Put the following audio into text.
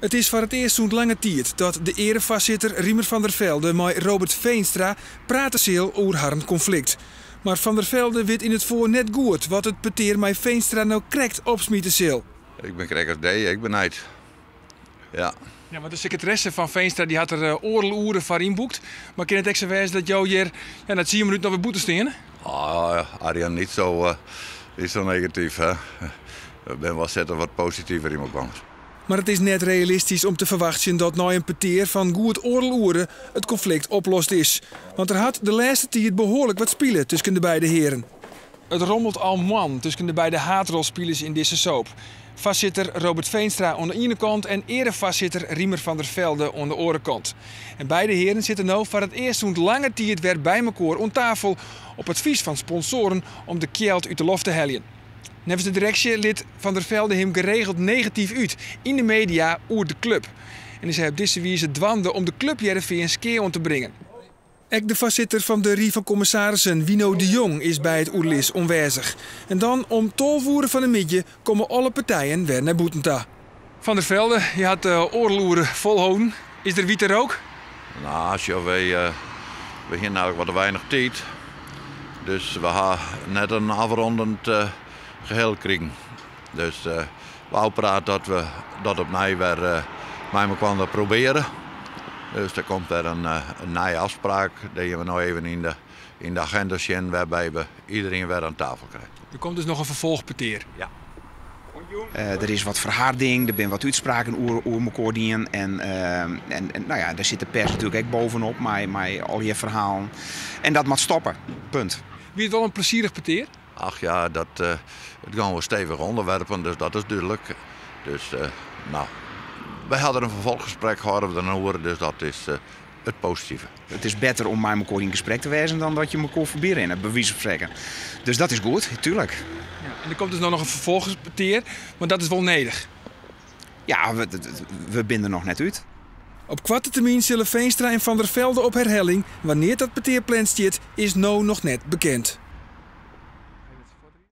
It is foar it earst sûnt lange tiid dat de earefoarsitter Riemer van der Velde mei Robert Veenstra prate sil oer harren konflikt. Mar Van der Velde wit yn it foar net goed wat it petear mei Veenstra no krekt opsmite sil. Ik bin krekt as dy, ek benijd. Ja. Ja, want de sekretaresse fan Veenstra dy hat der oardel oere foar ynboekt. Mar kin it ek sa wêze dat jo hjir ja, nei tsien minuten alwer bûten steane? Ah, Arjan, niet zo, niet zo negatief, hè. We binne wol sitte wat positiver yn elkoar. Mar it is net realistysk om te ferwachtsjen dat nei in petear fan goed oardel oere it konflikt oplost is. Want der hat de lêste tiid behoarlik wat spile tusken de beide hearen. It rommelt al moannen tusken de beide haadrolspilers yn dizze soap. Foarsitter Robert Veenstra oan de iene kant en earefoarsitter Riemer van der Velde oan de oare kant. En beide hearen sitte no foar it earst sûnt lange tiid wer by mekoar oan tafel op advys fan sponsoaren om de kjeld út de loft te heljen. Neffens de direksje lit Van der Velde him geregeld negatyf út yn de media oer de klup. En is hy op dizze wize dwaande om de klup Hearrenfean skea oan te bringen. Ek de foarsitter fan de Rie fan Kommissarissen, Wino de Jong, is by it oerlis oanwêzich. En dan om 12 oere fan 'e middei komme alle partijen wer nei bûten ta. Van der Velde, je hat oardel oere folholden. Is der wite rook? Nou, sjoch, wy, we hiene eigenlijk wat te weinich tiid. Dus we ha net in afrondend geheel krigen. Dus we ôfpraat dat we dat opnij wer mei mekoar probearje. Dus der komt wer in nije afspraak, dêr we no even yn de agenda sjen wêrby't we iderien wer oan tafel krije. Der komt dus noch in ferfolchpetear. Ja. Der is wat ferharding, der binne wat útspraken oer mekoar dien. En nou ja, dêr sit de pers natuerlik ek bovenop mei al dy ferhalen. En dat moat stoppe, punt. Wie it wol in plezierich petear? Ach ja, it gean wol stevige ûnderwerpen, dus dat is dúdlik. Dus, nou, wy hawwe in ferfolchgesprek, hâlde we der in oere, dus dat is it positive. It is better om mei mekoar yn gesprek te wêzen dan dat je mekoar foarby rinne, by wize fan sprekken. Dus dat is goed, tuerlik. Ja, en der komt dus no noch in ferfolchpetear, mar dat is wol nedich. Ja, we binne der noch net út. Op koarte termyn sille Veenstra en Van der Velde op werhelling. Wannear't dat petear pland stiet, is no noch net bekend.